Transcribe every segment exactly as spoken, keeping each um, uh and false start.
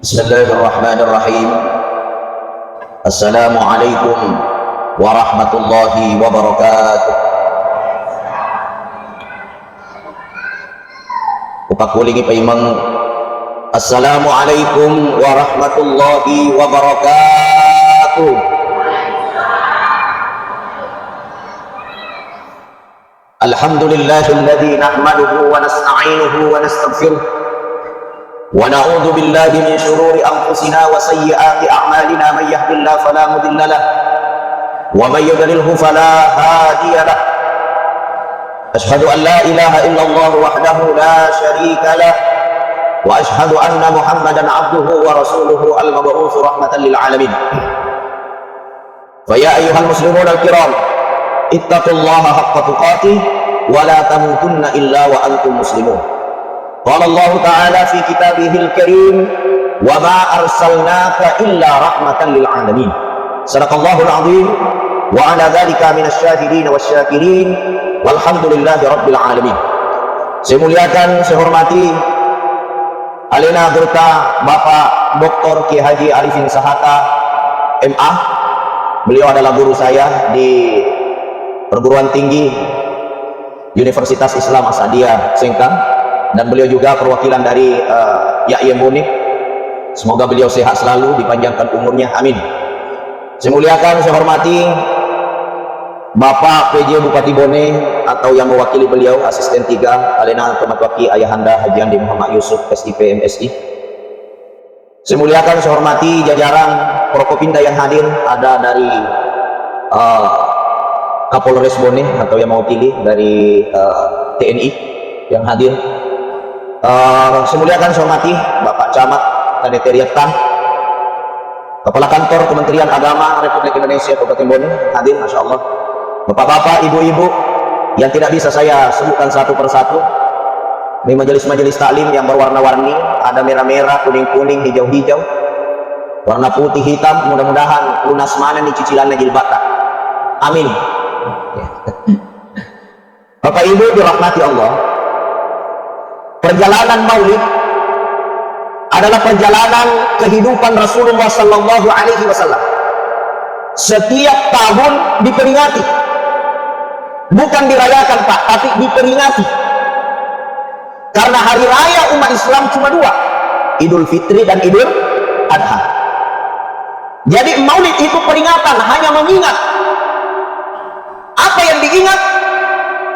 Bismillahirrahmanirrahim. Assalamualaikum warahmatullahi wabarakatuh. Upakkulingi paimeng. Assalamualaikum warahmatullahi wabarakatuh. الحمد لله الذي نحمده ونستعينه ونستغفره، ونعوذ بالله من شرور أنفسنا وسيئات أعمالنا. من يهد الله فلا مضل له، ومن يضلله فلا هادي له. أشهد أن لا إله إلا الله وحده لا شريك له، وأشهد أن محمدا عبده ورسوله المبعوث رحمة للعالمين. فيا أيها المسلمون الكرام، اتقوا الله حق تقاته ولا تموتن إلا وأنتم مسلمون. قال الله تعالى في كتابه الكريم: وما أرسلناك إلا رحمة للعالمين. صدق الله العظيم، وعلى ذلك من الشاهدين والشاكرين، والحمد لله رب العالمين. Saya muliakan, saya hormati Alena Gurta Bapak Doktor Kiai Haji Arifin Sahata, M A. Beliau adalah guru saya di Perguruan Tinggi Universitas Islam As'adiyah Sengkang, dan beliau juga perwakilan dari, eh, Ya'yembone. Semoga beliau sehat selalu, dipanjangkan umurnya. Amin. Saya muliakan, saya hormati Bapak P J Bupati Bone atau yang mewakili beliau, Asisten tiga, Alena Tomatuaki Ayahanda Haji Andi Muhammad Yusuf, S I P, M Si. Saya muliakan, saya hormati jajaran Forkopimda yang hadir, ada dari, eh, Kapolres Bone atau yang mewakili dari, eh, T N I yang hadir. Eh, saya muliakan, saya hormati Bapak Camat, Kadete Rietta, Kepala Kantor Kementerian Agama Republik Indonesia Kabupaten Bone hadir, Masya Allah. Bapak-bapak, ibu-ibu yang tidak bisa saya sebutkan satu persatu, ini majelis-majelis taklim yang berwarna-warni, ada merah-merah, kuning-kuning, hijau-hijau, warna putih, hitam, mudah-mudahan lunas maneng ni cicilanna jilbabta. Amin. Bapak Ibu dirahmati Allah, perjalanan Maulid adalah perjalanan kehidupan Rasulullah Sallallahu Alaihi Wasallam. Setiap tahun diperingati, bukan dirayakan, Pak, tapi diperingati. Karena hari raya umat Islam cuma dua, Idul Fitri dan Idul Adha. Jadi Maulid itu peringatan, hanya mengingat. Apa yang diingat?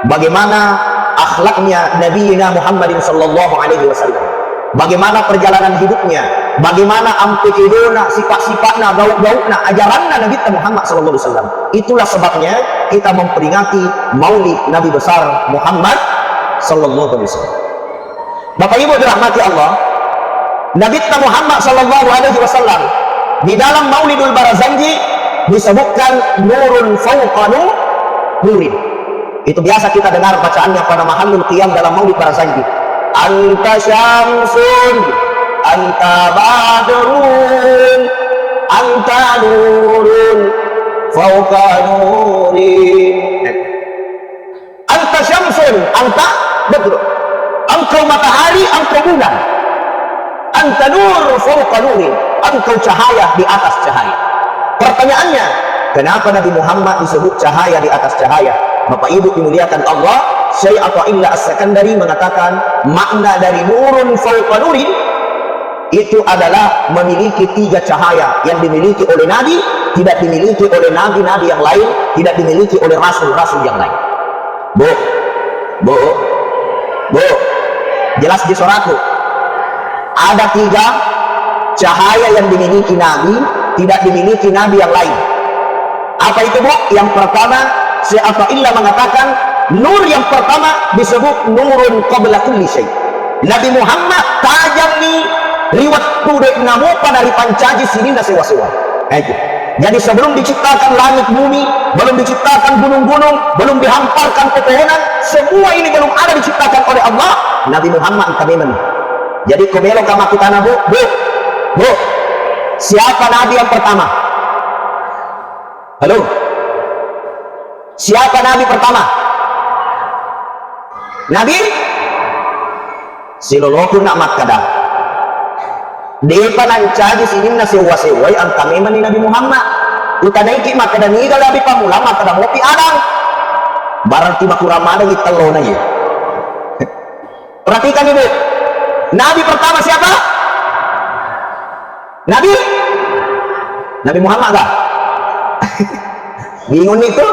Bagaimana akhlaknya Nabi Muhammadin Sallallahu Alaihi Wasallam. Bagaimana perjalanan hidupnya, bagaimana ampe kedona, sifat-sifatna, gauk-gaukna, ajaranna Nabi Muhammad Sallallahu Alaihi Wasallam. Itulah sebabnya kita memperingati Maulid Nabi Besar Muhammad Sallallahu Alaihi Wasallam. Bapak Ibu dirahmati Allah, Nabi Muhammad Sallallahu Alaihi Wasallam di dalam Maulidul Barzanji disebutkan nurun fauqa nu-, nurin. Itu biasa kita dengar bacaannya pada mahallul qiyam dalam Maulid Barzanji. Anta syamsun, anta badrun, anta nurun fauqa nurin. Anta syamsun, anta badrun. Engkau matahari, engkau bulan. Anta nur fauqa nurin, engkau cahaya di atas cahaya. Pertanyaannya, kenapa Nabi Muhammad disebut cahaya di atas cahaya? Bapak Ibu dimuliakan Allah, Syekh Athaillah As-Sakandari mengatakan makna dari nurun fauqa nurin itu adalah memiliki tiga cahaya yang dimiliki oleh Nabi, tidak dimiliki oleh nabi-nabi yang lain, tidak dimiliki oleh rasul-rasul yang lain. Bu, Bu, Bu, jelas di suaraku? Ada tiga cahaya yang dimiliki Nabi, tidak dimiliki nabi yang lain. Apa itu, Bu? Yang pertama, Syekh Athaillah mengatakan, nur yang pertama disebut nurun qabla kulli syai. Nabi Muhammad tajammi ri wettu de'na mupa naripancaji sininna sewa-sewa. Nah, itu. Jadi sebelum diciptakan langit bumi, belum diciptakan gunung-gunung, belum dihamparkan pepohonan, semua ini belum ada diciptakan oleh Allah, Nabi Muhammad engka memang. Jadi ko meloka makkutana, Bu, Bu, Bu, siapa nabi yang pertama? Halo? Siapa nabi pertama? Nabi? Siloloku nak makkada. Depa nancaji sininna sewwa-sewwai, engka memenni Nabi Muhammad. Utanaiki makkeda niga Nabi pammulang, makkeda mopi Adam. Berarti makurang madangi tellona ye. Perhatikan, Ibu. Nabi pertama siapa? Nabi? Nabi Muhammad kah? Bingung itu.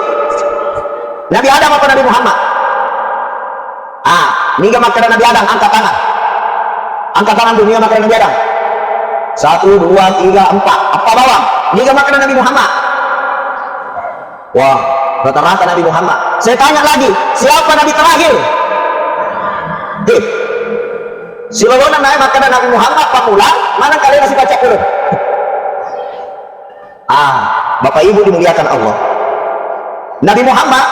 Nabi Adam apa Nabi Muhammad? Ah, niga makkeda Nabi Adam, angkat tangan. Angkat tangan dulu, niga makkeda Nabi Adam. Satu, dua, tiga, empat. Apa bawang? Niga makkeda Nabi Muhammad? Wah, rata-rata Nabi Muhammad. Saya tanya lagi, siapa Nabi terakhir? Eh, silolona naik makkeda Nabi Muhammad pammulang, mana kalian masih baca Quran? Ah, Bapak Ibu dimuliakan Allah. Nabi Muhammad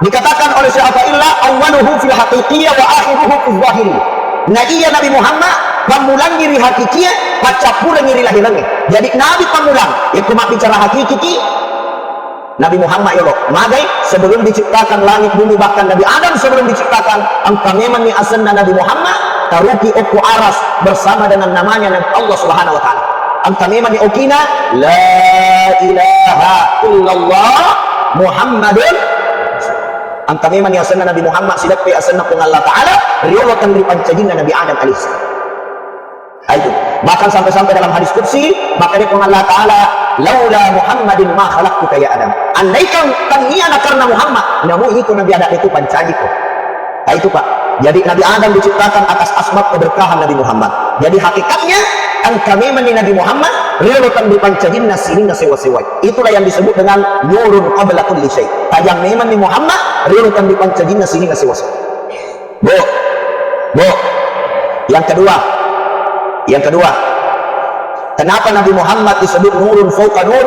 dikatakan oleh Syekh Athaillah, "Awwaluhu fil haqiqiyah wa akhiruhu fil zahiri." Nah, iya Nabi Muhammad pammulangi ri hakikiyah, paccappurengi ri lahirengnge. Jadi Nabi pammulang, yakko mabbicara hakiki ki, Nabi Muhammad yolo. Magai sebelum diciptakan langit bumi, bahkan Nabi Adam sebelum diciptakan, engka memenni asenna Nabi Muhammad, taruki okko aras bersama dengan namanya Nabi Allah Subhanahu wa Ta'ala. Engka memenni okina, la ilaha illallah Muhammadun. Engka memenni asenna Nabi Muhammad, sideppe asenna Puang Allah Ta'ala, riolokan ri pancajinna Nabi Adam alaihissalam. Itu. Bahkan sampai-sampai dalam hadis qudsi, makkeda Puang Allah Ta'ala, "Laula Muhammadin ma khalaqtuka ya Adam." Andaikan tannia na karena Muhammad, namu itu Nabi Adam itu pancajiko. Nah, itu, Pak. Jadi Nabi Adam diciptakan atas asbab keberkahan Nabi Muhammad. Jadi hakikatnya, engka memenni Nabi Muhammad, riolokan ri pancajinna sininna sewwa-sewwai. Itulah yang disebut dengan nurun qabla kulli syai. Tajang memenni Muhammad, riolokan ri pancajinna sininna sewwa-sewwai. Bu, Bu, yang kedua, yang kedua, kenapa Nabi Muhammad disebut nurun fauqa nur?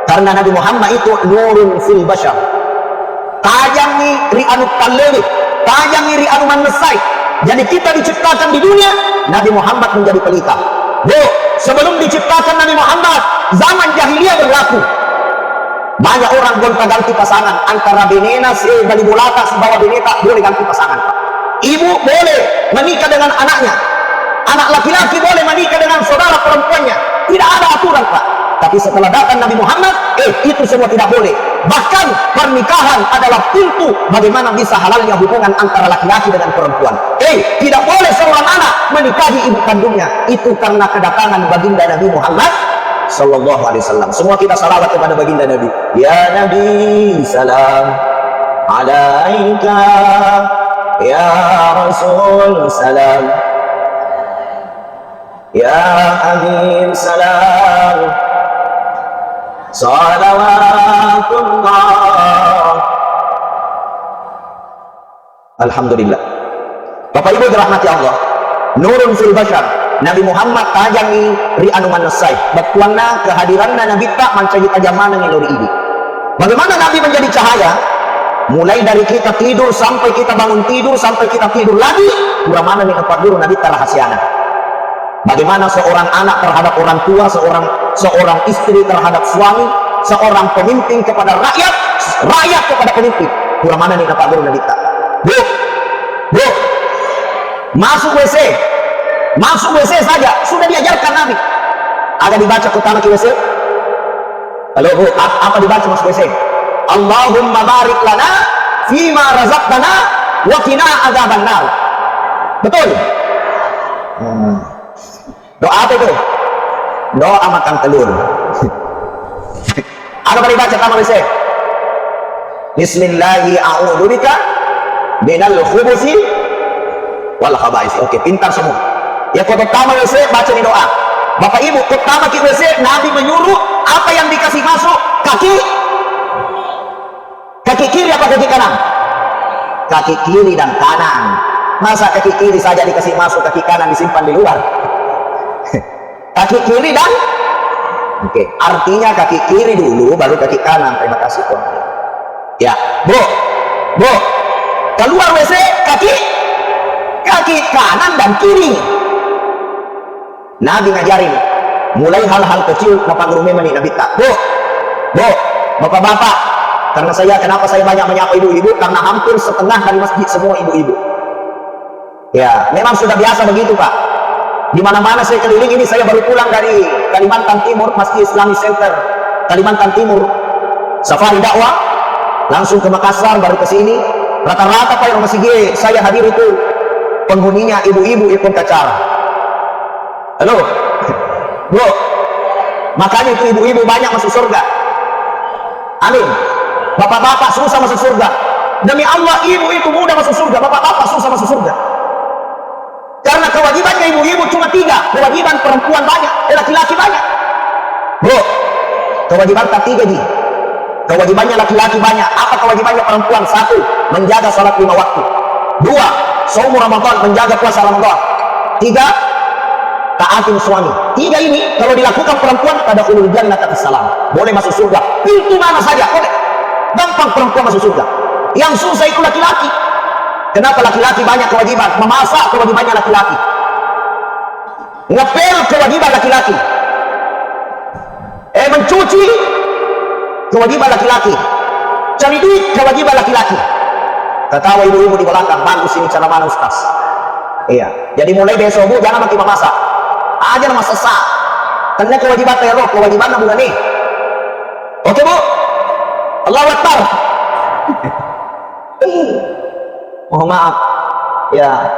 Karena Nabi Muhammad itu nurun fil bashar. Tajangngi ri anu pallewe, tajangngi ri anu mannessai. Jadi kita diciptakan di dunia, Nabi Muhammad menjadi pelita. Bu, sebelum diciptakan Nabi Muhammad, zaman jahiliyah berlaku. Banyak orang gonta-ganti pasangan antara benena, si bali bolata, sibawa beneta boleh ganti pasangan, Pak. Ibu boleh menikah dengan anaknya. Anak laki-laki boleh menikah dengan saudara perempuannya. Tidak ada aturan, Pak. Tapi setelah datang Nabi Muhammad, eh, itu semua tidak boleh. Bahkan pernikahan adalah pintu bagaimana bisa halalnya hubungan antara laki-laki dengan perempuan. Eh, tidak boleh seorang anak menikahi ibu kandungnya. Itu karena kedatangan baginda Nabi Muhammad sallallahu alaihi wasallam. Semua kita salawat kepada baginda Nabi. Ya Nabi, salam alaika. Ya Rasul, salam. Ya Habib, salam. Salawatullah. Alhamdulillah. Bapak Ibu dirahmati Allah, nurun fil bashar, Nabi Muhammad tajangngi ri anu mannessai. Bettuanna kehadiranna Nabitta mancaji tajang manengngi lao ri idi. Bagaimana Nabi menjadi cahaya? Mulai dari kita tidur sampai kita bangun tidur, sampai kita tidur lagi, pura manenni napagguru Nabitta rahasiana. Bagaimana seorang anak terhadap orang tua, seorang seorang istri terhadap suami, seorang pemimpin kepada rakyat, rakyat kepada pemimpin. Pura manenni napagguru Nabitta. Bu, Bu, masuk W C. Masuk W C saja sudah diajarkan Nabi. Aga dibaca pertama ki W C? Halo, Bu, ap-, apa dibaca masuk W C? Allahumma barik lana fima razaqtana wa qina adzabannar. Betul? Hmm. Doa apa itu? Doa makan telur. Apa tadi baca pertama W C? Bismillahi a'udzubika minal khubusi wal khabais. Oke, pintar semua. Ya, kau pertama W C, baca nih doa. Bapak Ibu, pertama ki W C, Nabi menyuruh apa yang dikasih masuk? Kaki? Kaki kiri apa kaki kanan? Kaki kiri dan kanan. Masa kaki kiri saja dikasih masuk, kaki kanan disimpan di luar? Kaki kiri dan, oke, artinya kaki kiri dulu, baru kaki kanan. Terima kasih, Tuan. Ya, Bu, Bu, keluar W C, kaki, kaki kanan dan kiri. Nabi ngajarin, mulai hal-hal kecil, napagguru memang ni Nabitta. Bu, Bu, Bapak-bapak, karena saya, kenapa saya banyak menyapa ibu-ibu? Karena hampir setengah dari masjid semua ibu-ibu. Ya, memang sudah biasa begitu, Pak. Di mana-mana saya keliling ini, saya baru pulang dari Kalimantan Timur, Masjid Islami Center Kalimantan Timur, Safari Dakwah, langsung ke Makassar, baru ke sini. Rata-rata, Pak, yang masjid saya hadir itu penghuninya ibu-ibu, ikut acara. Halo? Bu, makanya itu ibu-ibu banyak masuk surga. Amin. Bapak-bapak susah masuk surga. Demi Allah, ibu itu mudah masuk surga, bapak-bapak susah masuk surga. Karena kewajibannya ibu-ibu cuma tiga, kewajiban perempuan banyak, eh, laki-laki banyak. Bu, kewajiban tak tiga ji. Kewajibannya laki-laki banyak. Apa kewajibannya perempuan? Satu, menjaga salat lima waktu. Dua, saumu Ramadan, menjaga puasa Ramadan. Tiga, taatin suami. Tiga ini kalau dilakukan perempuan, tadkhulul jannata bisalam. Boleh masuk surga. Pintu mana saja boleh. Gampang perempuan masuk surga. Yang susah itu laki-laki. Kenapa laki-laki banyak kewajiban? Memasak kewajibannya laki-laki. Ngepel kewajiban laki-laki. Eh, mencuci kewajiban laki-laki. Cari duit kewajiban laki-laki. Ketawa ibu-ibu di belakang, "Bagus ini ceramahnya, Ustaz." Iya. Jadi mulai besok, Bu, jangan makin memasak. Aja nama sesa. Karena kewajiban teror, kewajiban bulan nih. Oke, Bu. Allahu Akbar. Mohon maaf, ya,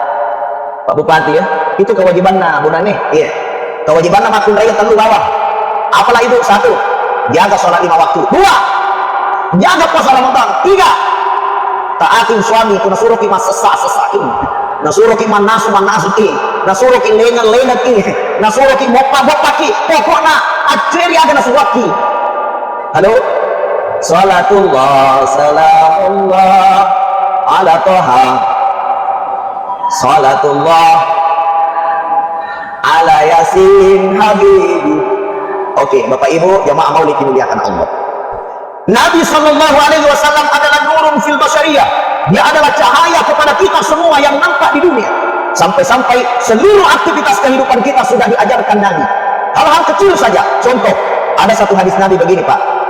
Pak Bupati, ya, itu kewajibanna Bu Nani. Iya. Kewajibanna makkunrai tellu bawang. Apalah itu? Satu, jaga sholat lima waktu. Dua, jaga puasa Ramadan. Tiga, taatin suami, itu nasuroki massessa-sessaki, nasuroki mannasu-mannasuki, nasuroki lengeng-lengengki, nasuroki moppa-moppaki. Pokokna acceri aga nasuroki. Halo? Salatullah, salamullah ala Toha. Salatullah ala Yasin Habibi. Oke, Bapak Ibu, jamaah maulid dimuliakan Allah. Nabi Shallallahu Alaihi Wasallam adalah nurun fil bashariyah. Dia adalah cahaya kepada kita semua yang nampak di dunia. Sampai-sampai seluruh aktivitas kehidupan kita sudah diajarkan Nabi. Hal-hal kecil saja. Contoh, ada satu hadis Nabi begini, Pak.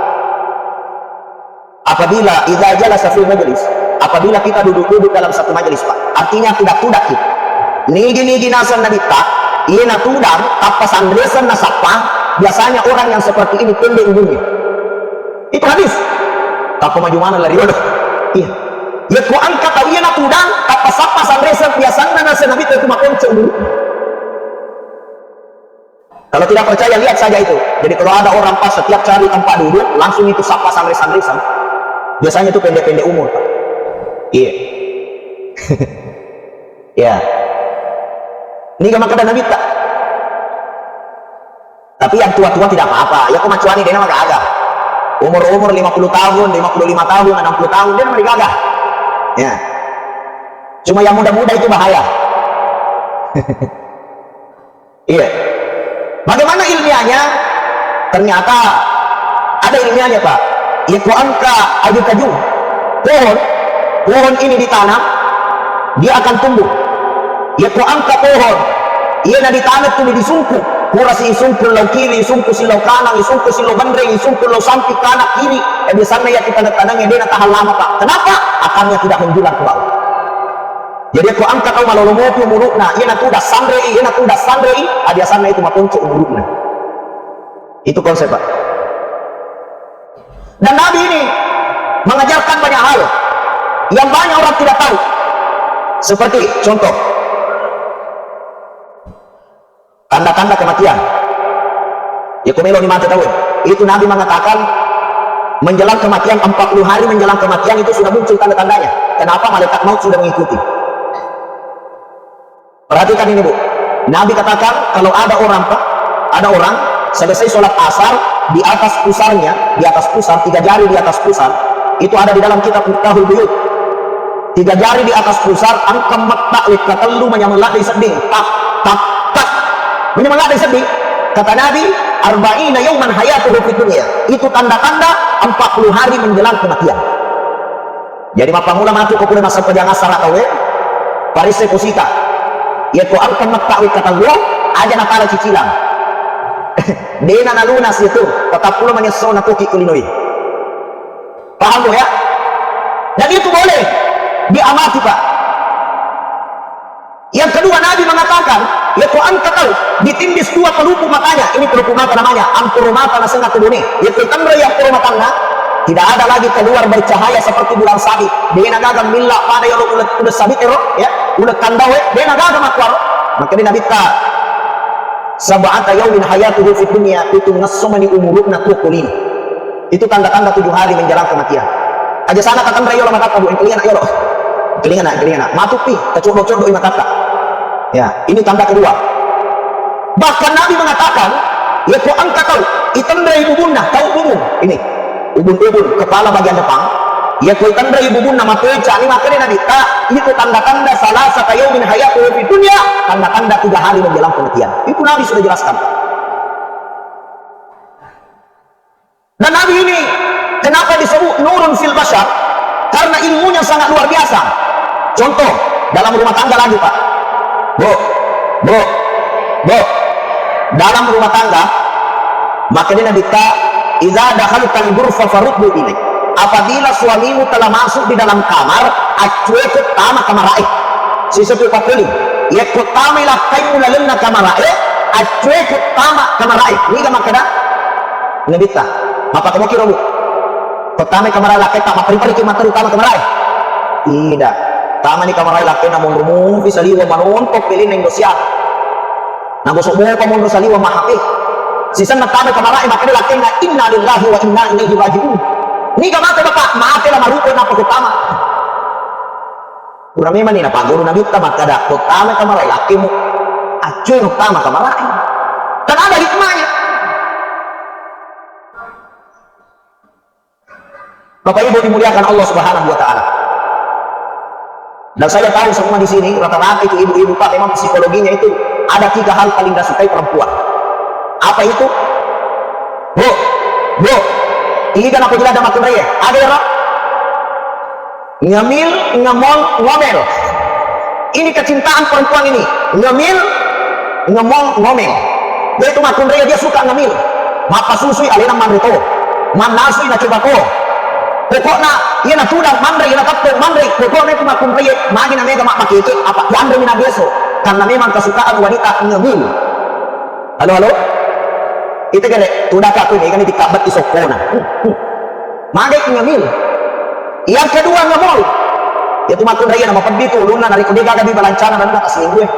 Apabila idza jalasa fil majlis, apabila kita duduk-duduk dalam satu majlis, Pak, artinya tudak-tudak kita. Nigi-nigi naseng Nabitta, iye natudang, tappa sanresen nasappa, biasanya orang yang seperti ini pendek umurnya. Itu hadis. Tappa maju mana lari, waduh. Iya. Yekko engka tau iye natudang, tappa sappa sanresen, biasanna naseng Nabitta itu makonco umur. Kalau tidak percaya, lihat saja itu. Jadi, kalau ada orang pas setiap cari tempat duduk, langsung itu sapa sanre-sanresan. Biasanya itu pendek-pendek umur, Pak. Iya. Ya. Ini gak makan Nabitta. Tapi yang tua-tua tidak apa-apa. Ya, kemacuan ini dia nama gaga. Umur-umur lima puluh tahun, lima puluh lima tahun, enam puluh tahun, dia nama gaga. Ya. Cuma yang muda-muda itu bahaya. Iya. Bagaimana ilmiahnya? Ternyata ada ilmiahnya, Pak. Iya, ko engka aju kaju. Pohon, pohon ini ditanam, dia akan tumbuh. Iya, ko engka pohon, iya na ditanam tu disungku. Pura si isungku lao kiri, isungku si lao kanang, isungku si lao benreng, isungku lao sampi kanan kiri. Eh, biasanya ya kita tanam-tanam ya dia na tahan lama, Pak. Kenapa? Akarnya tidak menjulang ke bawah. Jadi, ko engka tau malolo mopi umuru'na, iyanatu dassanre'i, iyanatu dassanre'i, ah, biasanna itu makonco umuru'na. Itu konsep, Pak. Dan Nabi ini mengajarkan banyak hal yang banyak orang tidak tahu. Seperti contoh, tanda-tanda kematian. Ya, ko meloni mate tau. Itu Nabi mengatakan, menjelang kematian, empat puluh hari menjelang kematian itu sudah muncul tanda-tandanya. Kenapa? Malaikat maut sudah mengikuti. Perhatikan ini, Bu. Nabi katakan, kalau ada orang, Pak, ada orang selesai sholat asar, di atas pusarnya, di atas pusar, tiga jari di atas pusar, itu ada di dalam kitab Miftahul Buyut. Tiga jari di atas pusar, engka metta wekka tellu manyameng ladde sedding. Tak, tak, tak. Manyameng ladde sedding. Kata Nabi, "Arba'ina yauman hayatuhu fid dunya." Itu tanda-tanda empat puluh hari menjelang kematian. Jadi, mappammula matu ko pole massempajang assara tauwe, paressai posita. Yekko engka metta wekka tellu, aja natala cicilang. Dena nalunas itu, patappulo manyessona toki kulinoi. Paham, Bu, ya? Dan itu boleh diamati, Pak. Yang kedua, Nabi mengatakan, Yako engka tau ditindis dua pelupu matanya, ini pelupu mata namanya, ampuru mata nasengnga tubune. Yako itanrei ampuru matanna, tidak ada lagi keluar bercahaya seperti bulan sabit. Dena gaga milla pada yaro uleng, uleng sabit ero, ya, uleng kandau e, dena gaga makkuaro. Makanya Nabitta, sab'ata yaumin hayatuhu fid dunya, pitung esso mani umuruna tuo ko lino. Itu tanda-tanda tujuh hari menjelang kematian. Aja sana katenrei yolo matatta, Bu, engkalinga nak yolo. Engkalinga nak, engkalinga nak. Matupi, tacoddo-coddo i matatta. Ya, ini tanda kedua. Bahkan Nabi mengatakan, yako engka tau itenrei bubunna, tau bubun ini, ubun-ubun, kepala bagian depan. Yako itenrei bubunna, mapeca ni, makanya Nabi ta, itu tanda-tanda salasata yaumin hayatuhu fid dunya, tanda-tanda tiga hari menjelang kematian. Itu Nabi sudah jelaskan. Dan Nabi ini kenapa disebut nurun fil bashar? Karena ilmunya sangat luar biasa. Contoh, dalam rumah tangga lagi, Pak. Bu, Bu, Bu. Dalam rumah tangga, makanya Nabitta, "Idza dakhaltal ghurfa faruddu ilaih." Apabila suamimu telah masuk di dalam kamar, accueku tama kamarae. Sisa tu pakkuli, yakko tamai lakkaimu lalenna kamarae, accueku tama kamarae. Niga makkeda? Nabitta, mappakamoki ro, Bu. Ko tamai kamarae lakkaitta, mappari-pariki matteru tama kamarae? Ida. Tamani kamarae lakkainna monro mupi saliweng manonton pelenna Indosiar. Nagosok mopa monro saliweng ma-H P. Sisenna tamai kamarae makkeda lakkainna, "Inna lillahi wa inna ilaihi raji'un." Niga mate, Bapak? Mate la maruko nappa ko tama. Pura memang ni napagguru Nabitta makkeda, ko tama kamarae lakkemu, accue tama kamarae. Kan ada hikmahnya. Bapak Ibu dimuliakan Allah Subhanahu wa Ta'ala. Dan saya tahu semua di sini, rata-rata itu ibu-ibu, Pak, memang psikologinya itu ada tiga hal paling disukai perempuan. Apa itu? Bu, Bu, tiga napa jelas ada makkeda ya? Ada ya, Pak? Ngemil, ngemol, ngomel. Ini kecintaan perempuan ini. Ngemil, ngemol, ngomel. Dia itu makkunrai, dia suka ngemil. Mappasusui alena manre to. Mannasui nacoba to. Pokokna, iya natudang manre, iya nateppeng manre. Pokokna itu makkunrai, magi na mega mappakeke, apa yanre mina beso. Karena memang kesukaan wanita ngemil. Halo, halo? Itu kene, tudaka tu ini, kan ditabbati sokkona. Magai ngemil. Yang kedua, ngemol. Itu makkunrai na mapeddi tu ulunna, narekko de gaga di balancana, dan tak seminggu ya.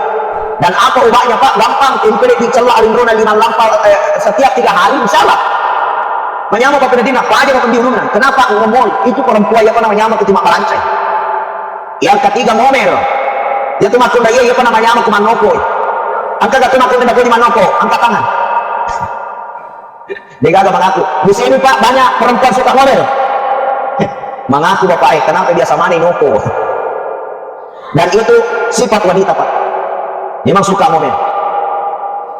Dan apa obatnya, Pak? Gampang, tempele dicella alinrona lima lampa, eh, setiap tiga hari, insya Allah. Manyameng, Pak Penadina, apa aja makan di ulunna. Kenapa? Ngemol. Itu perempuan yang apa namanya, itu mak balancai. Yang ketiga, ngomel. Itu makkunrai, iya, apa namanya, aku manoko. Angka gak tuh makkunrai, aku di manoko. Angkat tangan. De gaga mangaku. Di sini, Pak, banyak perempuan suka ngomel. Mangaku, Bapak, eh, kenapa biasa mana noko? Dan itu sifat wanita, Pak. Memang suka ngomel.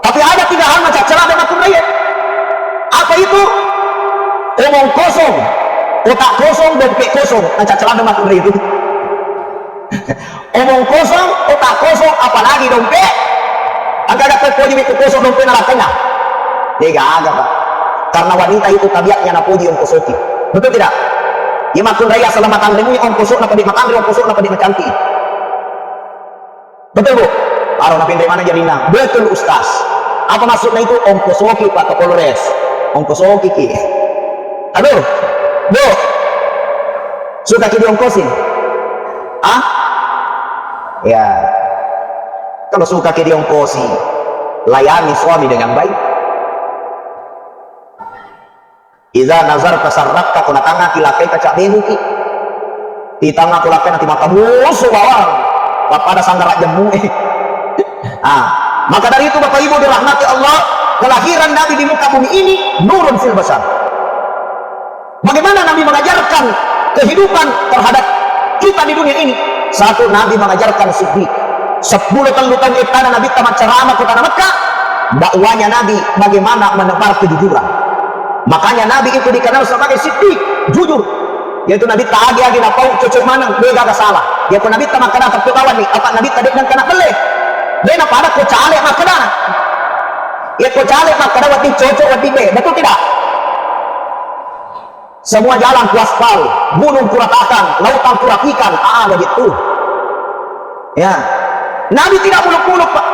Tapi ada tiga hal macam celana makkunrai. Apa itu? Omong kosong, otak kosong, dompet kosong. Macam celana makkunrai itu. Omong kosong, otak kosong, apalagi dompet. Agak-agak terpuji itu kosong dompet narakannya. De gaga, Pak. Karena wanita itu tabiatnya napuji ongkosoki. Betul tidak? Iya makkunrai asal matanremu ongkosokna pede matanre, ongkosokna pede macantik. Betul, Bu? Aro napintai mana jadina. Betul, Ustaz. Apa maksudnya itu? Ongkosoki, Pak Kapolres. Ongkosoki ki. Aduh, Bu. Suka ki diongkosin? Ah? Ya. Kalau suka ki diongkosi, layani suami dengan baik. Idza nazarta sarrakta, ko natangaki lakkaita, cabbehuki. Itangako lakkaina, ti matamusu bawang. Pappada sanggara jemmu. Ah, maka dari itu, Bapak Ibu dirahmati Allah, kelahiran Nabi di muka bumi ini nurun fil bashar. Bagaimana Nabi mengajarkan kehidupan terhadap kita di dunia ini? Satu, Nabi mengajarkan siddiq. Sepuluh tellu tahun ittana Nabi tama ceramah kota Mekah, dakwanya Nabi bagaimana menebar kejujuran. Makanya Nabi itu dikenal sebagai siddiq, jujur. Yaitu Nabi tagi-agi napau cocok maneng, de gaga salah. Yaitu Nabi tama kada tepi kawan ni, apa Nabi tadi dan kena belle. De na pada ko cale makkeda. Ya ko cale makkeda wedding cocok, wedding de. Betul tidak? Semua jalan kuaspal, gunung kuratakan, lautan kurapikan, ah, begitu. Ya. Nabi tidak muluk-muluk, Pak.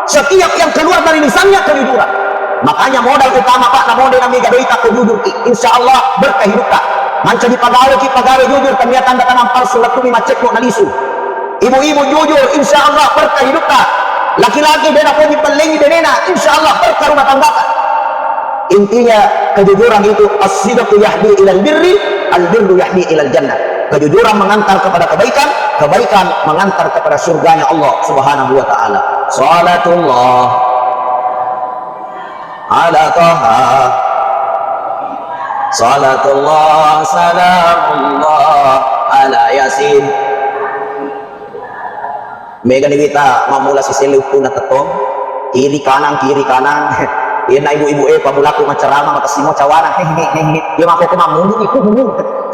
Setiap yang keluar dari lisannya kejujuran. Makanya modal utama, Pak, namo de namiga doita ko jujur ki. Insya Allah berkah hidupta. Mancaji pegawai ki, pegawai jujur, tennia tanda tangan palsu, lettu mi maccekko nalisu. Ibu-ibu jujur, insya Allah berkah hidupta. Laki-laki de napoji pellengi benena, insya Allah berkah rumah tanggata. Intinya, kejujuran itu, as-sidqu yahdi ilal birri, al-birru yahdi ilal jannah. Kejujuran mengantar kepada kebaikan, kebaikan mengantar kepada surganya Allah Subhanahu wa taala. Salatullah ala Taha. Salatullah salamullah ala Yasin. Megani wita mammula siselle uttuna tettong, kiri kanan, kiri kanan. Iyanna ibu-ibu e, pamulaku maccarama, makessimo cawana. Hehehe. Iya makkoko mammundu iku.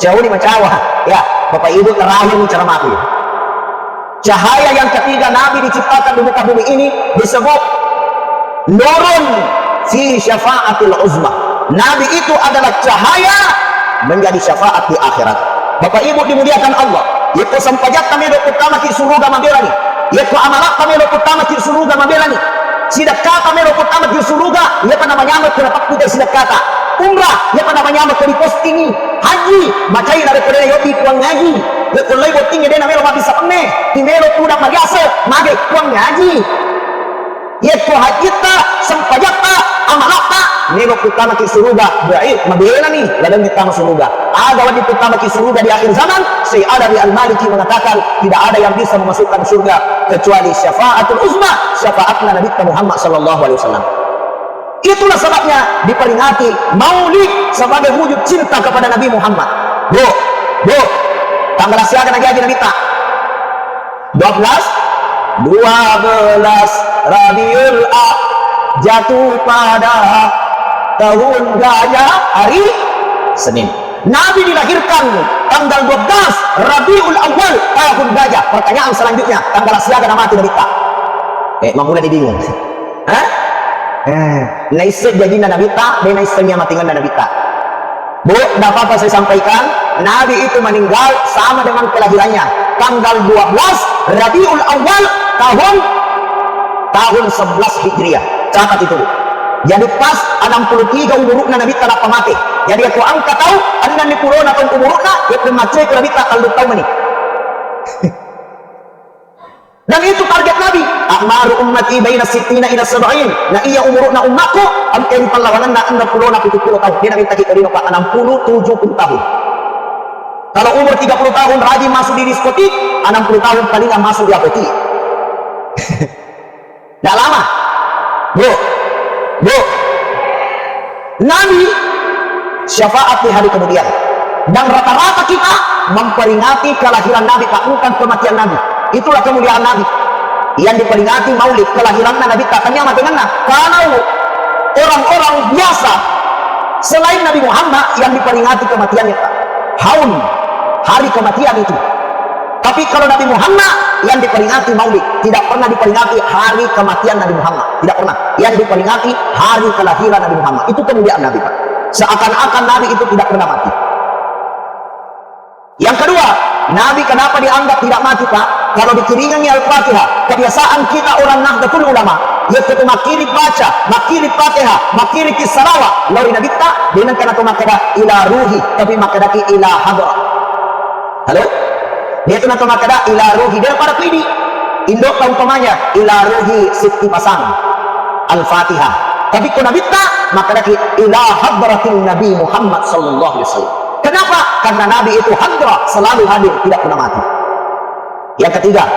Cauni macawa. Ya, Bapak Ibu, terakhir ni ceramaku. Cahaya yang ketiga Nabi diciptakan di muka bumi ini disebut nurun fi syafaatil uzma. Nabi itu adalah cahaya menjadi syafaat di akhirat. Bapak Ibu dimuliakan Allah, yekko sempajatta melo uttamaki suruga mabelani, yekko amalatta melo uttamaki suruga mabelani, sidekkata melo uttamaki suruga, iyapa namanyameng ko napapputai sidekkata. Umrah, iyapa namanyameng ko dipostingi. Haji, macai narekko de nayobi Puang Haji, yekko lai bottingnge de namelo mabbissa penne, timelo tudang mariase, mage Puang Haji. Yekko hajjitta, sempajatta, amalatta, melo uttamaki suruga, baik, mabelani lalengnge tama suruga. Aga wedding uttamaki suruga di akhir zaman? Syekh Alawi Al-Maliki mengatakan, tidak ada yang bisa memasukkan surga kecuali syafaatul uzma, syafaatna Nabitta Muhammad sallallahu alaihi wasallam. Itulah sebabnya diperingati Maulid sebagai wujud cinta kepada Nabi Muhammad. Bu, Bu, tanggal siaga najaji Nabitta? Dua belas, dua belas Rabiul A, jatuh pada tahun gajah, hari Senin. Nabi dilahirkan tanggal dua belas Rabiul Awal tahun gajah. Pertanyaan selanjutnya, tanggal siaga namati Nabitta? Eh, mammula dibingung. Hah? Eh, naisseng jajinna Nabitta, de naisseng iya matingenna Nabitta. Bu, tidak apa-apa saya sampaikan, Nabi itu meninggal sama dengan kelahirannya. Tanggal dua belas Rabiul Awal tahun, tahun sebelas Hijriah. Catat itu, Bu. Jadi pas enam puluh tiga umuruna Nabitta nappa mate. Jadi yekko engka tau enneng pulona taung umuruna, yekko maccai ko Nabitta tellu taung meni. Dan itu target Nabi. A'maru ummati baina sittina ila sab'in. Na iya umuruna ummakku, engka ri pallawangenna enneng pulona pitu pulo taung. De naminta ki ko lino, Pak, enam puluh, tujuh puluh tahun. Kalau umur tiga puluh tahun rajin masuk di diskotik, enam puluh tahun palingan masuk di apotik. Nggak lama. Bu, Bu. Nabi syafaat di hari kemudian. Dan rata-rata kita memperingati kelahiran Nabi, Pak, bukan kematian Nabi. Itulah kemuliaan Nabi. Yang diperingati Maulid, kelahiran Nabi, tak tanya mati mana. Kalau orang-orang biasa selain Nabi Muhammad yang diperingati kematiannya, Pak. Haul, hari kematian itu. Tapi kalau Nabi Muhammad yang diperingati Maulid, tidak pernah diperingati hari kematian Nabi Muhammad, tidak pernah. Yang diperingati hari kelahiran Nabi Muhammad. Itu kemuliaan Nabi, Pak. Seakan-akan Nabi itu tidak pernah mati. Yang kedua, Nabi kenapa dianggap tidak mati, Pak? Kalau dikiringangi Al-Fatihah, kebiasaan kita orang Nahdlatul Ulama, yaitu makkiri baca, makkiri Fatihah, makkiri salawat, lao ri Nabitta, de nengka nato makkeda ila ruhi, tapi makkedaki ila hadrah. Halo? De'tu nato makkeda ila ruhi, de pada ku idi. Indo tau umpamanya, ila ruhi Sitti Pasang. Al-Fatihah. Tapi ko Nabitta, makkedaki ila hadratin Nabi Muhammad sallallahu alaihi wasallam. Kenapa? Karena Nabi itu hadrah, selalu hadir, tidak pernah mati. Yang ketiga,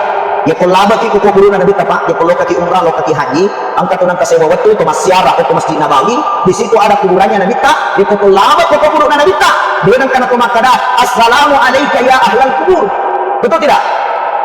yekko labaki ko kuburuna Nabitta, Pak, yekko lokaki umrah, lokaki haji, engka tu nengka sewa wettu to massiara ko Masjid Nabawi, di situ ada kuburannya Nabitta, yekko to laba ko kuburuna Nabitta, de nengka nato makkeda, "Assalamu alaika ya ahlal kubur." Betul tidak?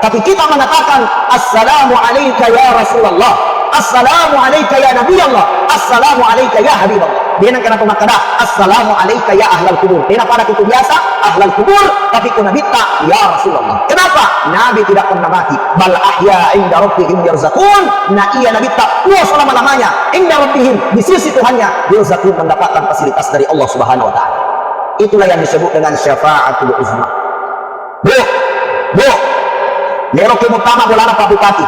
Tapi kita mengatakan, "Assalamu alaika ya Rasulullah, assalamu alaika ya Nabi Allah, assalamu alaika ya Habib Allah." De nengka nato makkeda, "Assalamu alaika ya ahlal kubur." De napada ku biasa, ahlal kubur, tapi ku Nabitta, ya Rasulullah. Kenapa? Nabi tidak pernah mati. Bal ahya inda rabbihim yarzaqun. Na iya Nabitta, puas selama-lamanya. Inda rabbihim, di sisi Tuhannya, yarzaqun, mendapatkan fasilitas dari Allah Subhanahu wa Ta'ala. Itulah yang disebut dengan syafaatul uzma. Bu, Bu, meloki muttama bolana Pak Bupati.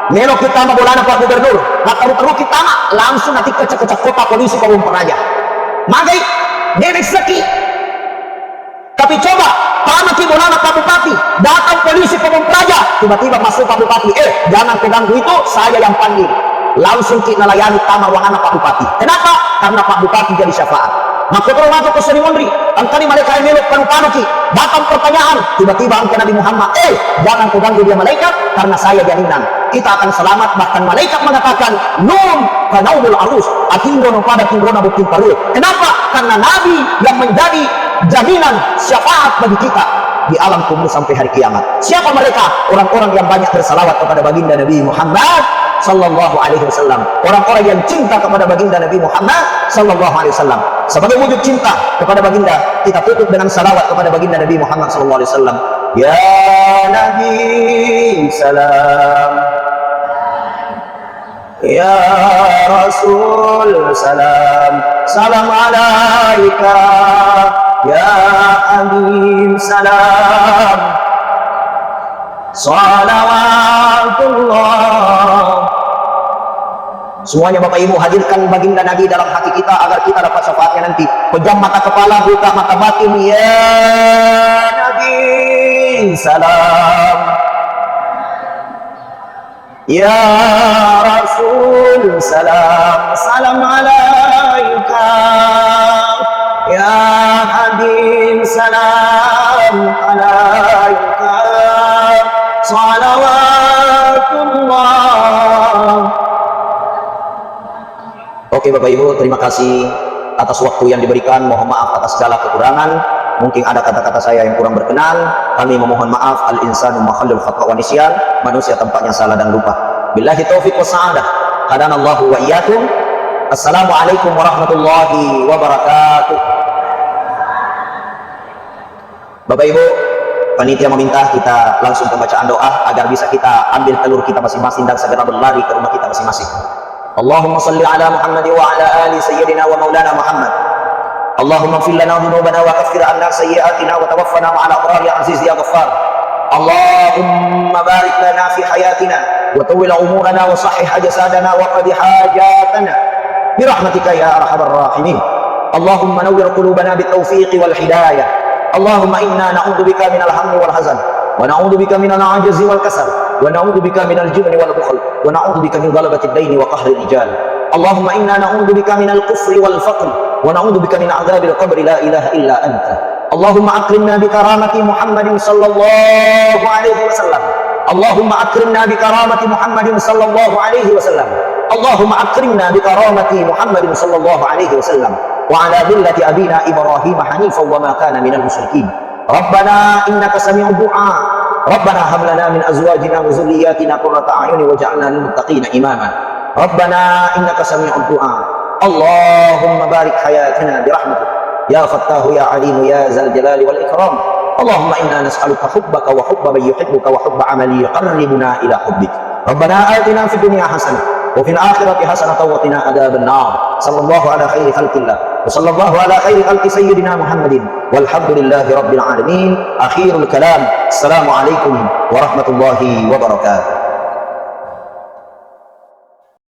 Meloki tama bolana Pak Gubernur, matteru-teruki tama, langsung natikka cekko-cekkota polisi Pabong Praja. Magai, de' naisseki. Tapi coba, tamaki bolana Pak Bupati, datang polisi Pabong Praja, tiba-tiba masuk Pak Bupati, "Eh, jangan kau ganggu itu, saya yang panggil." Langsung ki nalayani tama ruanganna Pak Bupati. Kenapa? Karena Pak Bupati jadi syafaat. Makkotoro matu ko seni monri, engkani malaikat melo panu-panuki, datang pertanyaan, tiba-tiba engka Nabi Muhammad, "Eh, jangan kau ganggu dia malaikat, karena saya jaminan. Kita akan selamat." Bahkan malaikat mengatakan, "Num kanaumul arus, atinrono pada tinrona botting parue." Kenapa? Karena Nabi yang menjadi jaminan syafaat bagi kita di alam kubur sampai hari kiamat. Siapa mereka? Orang-orang yang banyak bersalawat kepada baginda Nabi Muhammad sallallahu alaihi wasallam. Orang-orang yang cinta kepada baginda Nabi Muhammad sallallahu alaihi wasallam. Sebagai wujud cinta kepada baginda, kita tutup dengan salawat kepada baginda Nabi Muhammad sallallahu alaihi wasallam. Ya Nabi salam. Ya Rasul salam, salam alaika. Ya Habib salam, salawatullah. Semuanya Bapak Ibu hadirkan baginda Nabi dalam hati kita agar kita dapat syafaatnya nanti. Pejam mata kepala, buka mata batin. Ya Nabi salam. Ya Rasul salam, salam alaika. Ya Habib salam alaika. Salawatullah. Oke, Bapak Ibu, terima kasih atas waktu yang diberikan. Mohon maaf atas segala kekurangan. Mungkin ada kata-kata saya yang kurang berkenan. Kami memohon maaf. Al-insanu mahallul khata wa nisyan. Manusia tempatnya salah dan lupa. Billahi taufiq wa sa'adah. Hadanallahu wa iyyakum. Assalamualaikum warahmatullahi wabarakatuh. Bapak Ibu, panitia meminta kita langsung pembacaan doa agar bisa kita ambil telur kita masing-masing dan segera berlari ke rumah kita masing-masing. Allahumma salli ala Muhammad wa ala ali sayyidina wa maulana Muhammad. Allahumma ighfir lana dhunubana wa kaffir anna sayyi'atina wa tawaffana ma'al abrar ya aziz ya ghaffar. Allahumma barik lana fi hayatina wa tawwil umurana wa sahhih ajsadana wa qadi hajatana. Birahmatika ya arhamar rahimin. Allahumma nawwir qulubana bit taufiqi wal hidayah. Allahumma inna na'udzu bika minal hammi wal hazan. Wa na'udzu bika minal ajzi wal kasal. Wa na'udzu bika minal jubni wal bukhl. Wa na'udzu bika min ghalabatid daini wa qahrir rijal. Allahumma inna na'udzu bika minal kufri wal faqr. Wa na'udzu bika min adzabil qabri la ilaha illa anta. Allahumma akrimna bi karamati Muhammadin sallallahu alaihi wasallam. Allahumma akrimna bi karamati Muhammadin sallallahu alaihi wasallam. Allahumma akrimna bi karamati Muhammadin sallallahu alaihi wasallam. Wa ala millati abina Ibrahim hanifan wa ma kana minal musyrikin. Rabbana innaka sami'ud du'a. Rabbana hab lana min azwajina wa dzurriyyatina qurrata a'yunin waj'alna lil muttaqina imama. Rabbana innaka sami'ud du'a. Allahumma barik hayatina bi rahmatik. Ya Fattahu ya Alimu ya Zal Jalali wal Ikram. Allahumma inna nas'aluka hubbaka wa hubba man yuhibbuka wa hubba amalin yuqarribuna ila hubbik. Rabbana atina fid dunya hasanah wa fil akhirati hasanatan wa qina adzaban nar. Sallallahu ala khairi khalqillah. Wa sallallahu ala khairi khalqi sayyidina Muhammadin. Walhamdulillahi rabbil alamin. Akhirul kalam. Assalamualaikum warahmatullahi wabarakatuh.